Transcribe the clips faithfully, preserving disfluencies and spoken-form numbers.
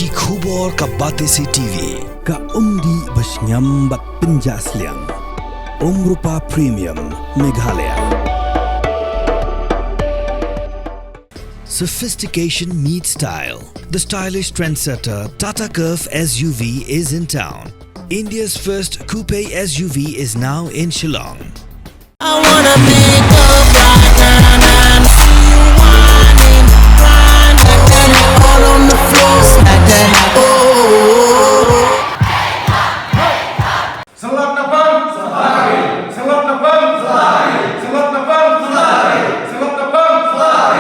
Ki khubor ka Batesi T V. Ka umdih ba shngiam bad pynjah sliang. Umrupa Premium, Meghalaya. Sophistication meets style. The stylish trendsetter Tata Curvv S U V is in town. India's first coupe S U V is now in Shillong. I wanna make up right now, now I'm see you whining, grinding, all on the floor, smack that, oh. Selamat datang, selamat datang, selamat datang, selamat datang, selamat datang.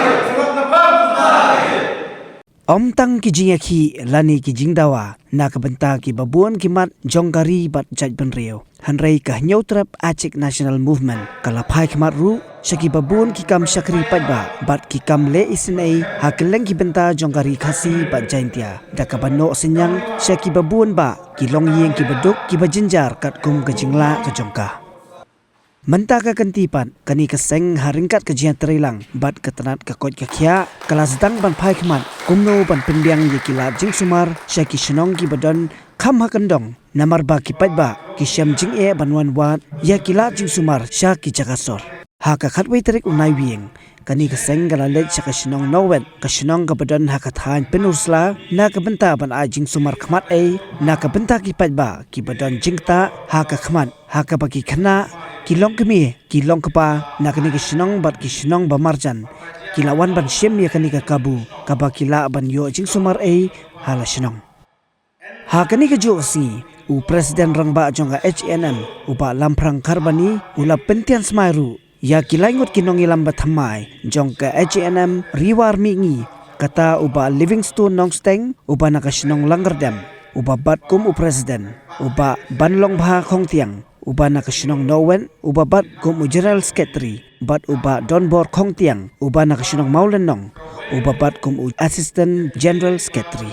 Ym tang ki jingïakhih lane ki jingdawa na ka bynta kiba bun ki mat jong ka ri bad jaitbynriew, hynrei ka Hynñiewtrep Achik National Movement ka la phai khmat ruh sha kiba bun ki kam shakri paidbah bad ki kam leh isynei ha kylleng ki bynta jong ka ri Khasi bad Jaintia, da kaba noh synñiang sha kiba bun bah ki longïing kiba duk kiba jynjar katkum ka jinglah ka jong ka. Mynta ka kynti pat, kane ka seng ha ryngkat ka jingïatreilang bad ka tnat ka koit ka khiah, ka la sdang ban phai khmat kumno ban pynbiang ïa ki lad jingsumar sha ki shnong kiba don kham ha kyndong, namar ba ki paidbah ki shem jingeh ban wan wad ïa ki lad jingsumar sha ki jaka sor. Ha ka khatwei tarik u Naiwieng, kane ka seng ka la leit sha ka shnong Nowet, ka shnong kaba don ha ka thaiñ Pynursla, na ka bynta ban ai jingsumar khmat ei na ka bynta ki paidbah kiba don jingktah ha ka khmat, ha kaba ki khynnah, ki longkmie, ki longkpa na kane ka shnong bad ki shnong ba marjan ki la wan ban shim ïa kane ka kabu, kaba ki lah ban ïoh jingsumar ei ha la shnong. Ha kane kajuh ka sngi, u President Rangbah jong ka H A N M, u Bah Lamphrang Kharbani, u la pyntian smai ruh ïa ki lai ngut ki nongïalam ba thymmai jong ka H A N M Ri War Mihngi, kata u Bah Livingstone Nongsteng, uba na ka shnong Langkyrdem, uba bat kum u President, u Bah Banlongbha Khongtiang, uba na ka shnong Nowet, uba bat kum u General Secretary, bad u Bah Donbor Khongtiang, uba na ka shnong Mawlynnong, uba bat kum u Assistant General Secretary.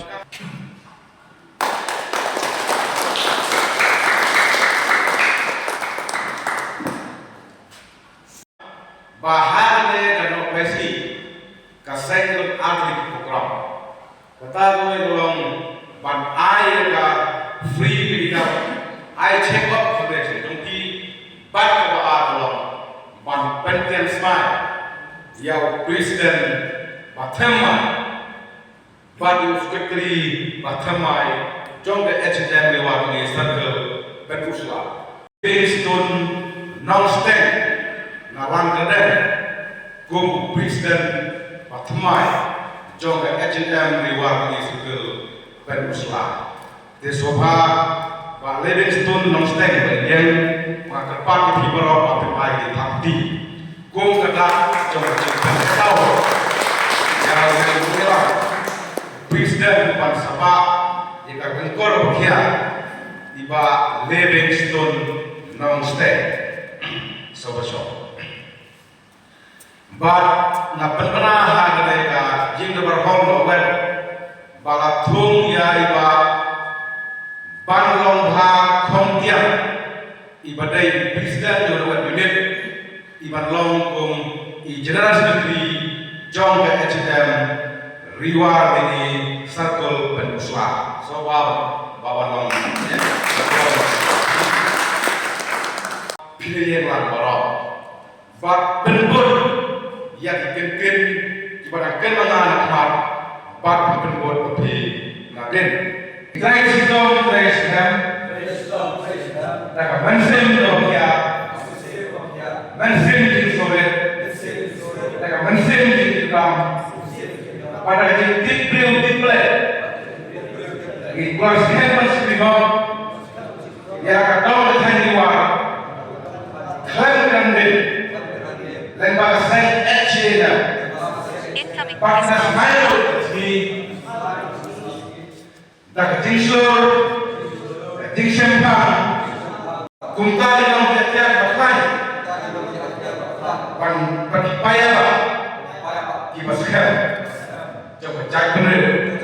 Ba ha kane ka Nongpesi ka seng ka long artist program. Kata ka long ban ai ka free medical, ai check up ka dei jong ki, bad kaba ar ka long ban pyntian smai ïa u president ba thymmai bad u secretary ba thymmai jong ka H A N M Ri War Mihngi Circle Pynursla. Livingstone Nongsteng na Langkyrdem kum u president ba thymmai jong ka H A N M Ri War Mihngi Circle Pynursla. Te sngewbha Bah Livingstone Nongsteng ba ïeng, nga kyrpad ïa phi baroh ba phin ai ki thapti kum ka dak jong ka jingpynpaw ïa u president ban sabha ïa ka kongkor ba khia, i Bah Livingstone Nongsteng. Sngewbha shong. Bad nga pynbna ha kane ka jingdon barhong Nowet ba la thung ïa i Bah Banlongbha Khongtiang, iba dei i president jong Nowet Unit, iban long kum i General Secretary jong ka H A N M Ri War Mihngi Circle Pynursla. Sngewbha Bah Banlong. Phi ïeng lang baroh. Bad pynbud ïa ki kyntien kiba dang kynmaw na khmat, bad pynbud ïa phi na dien. Trai shitom, trai shitom. Da ka mynsiem jong phi, mynsiem jingsngewrit. Da ka mynsiem jingkyrpad. Bad da ka jingtip briew tip Blei. Ngi kwah skhem ban sngewthuh ïa ka dong ka thaiñ Ri War. Khlem kynmaw lem bad ka seng H A N M. Incoming. Bad na smai ruh ngi da ka jingshlur, ka jingshemphang. Kumta ki nongtrei ba khlaiñ ban, ban pynpaw ïa kiba skhem jong ka jaitbynriew,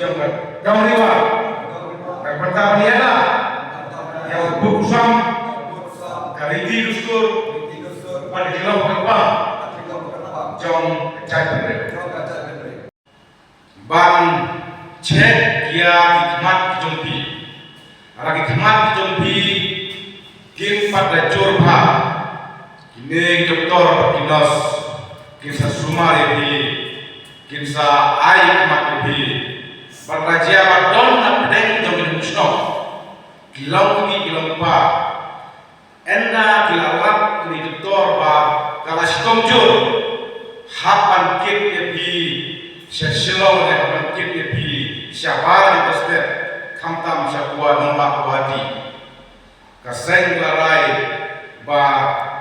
jong ka dong Ri War, ka bynta ban ïada ïa u burom ka riti dustur bad ka jinglong kyrpang jong ka jaitbynriew. Ban check Ïa ki khmat ki jong phi. Haba ki khmat ki jong phi kim pat da jur bha, kine ki doktor bad ki nurse kin sa sumar ïa phi, kin sa ai khmat ïa phi. Bad la jia ba don na pdeng jong ki nongshong, ki long kmie ki long kpa, ynda ki la lap kine ki doktor ba ka la shitom jur, hap ban kit ïa phi sha Shillong ne hap ban kit ïa phi shabar jong ka state, khamtam sha Goa, nongbah Guwahati. Ka seng ka la rai ba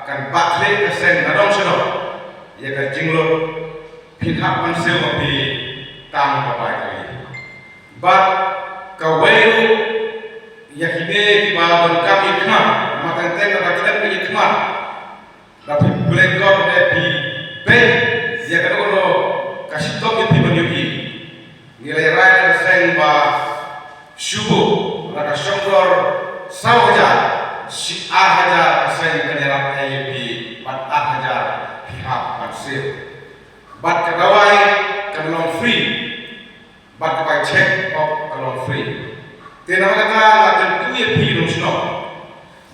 kan bah khleh ka seng nadong shadong ïa ka jinglut. Phin hap ban siew ma phi tang ka bai kali. Bad kawei ruh ïa kine kiba donkam ïa khmat, ma teng teng ba khlem ïa khmat, da phi pynlong ko de phi peit ïa kano kano ka shitom ïa phi ban ïohi. Ngi la rai da ka seng ba shu buh da ka shongdor saw hajar, shi ar hajar ka seng kan ïarap ïa phi, bad ar hajar phi hap ban siew. Bad ka dawai kan long free. Bad ka bai check up ka long free. Te namar kata nga kyntu ïa phi nongshong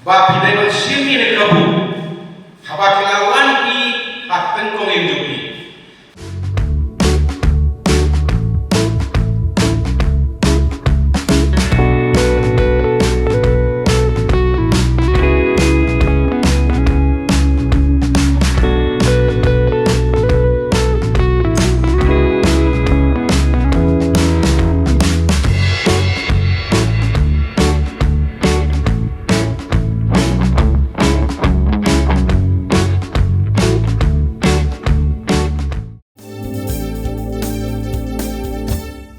ba phi dei ban shim ïa ka kabu. Haba ki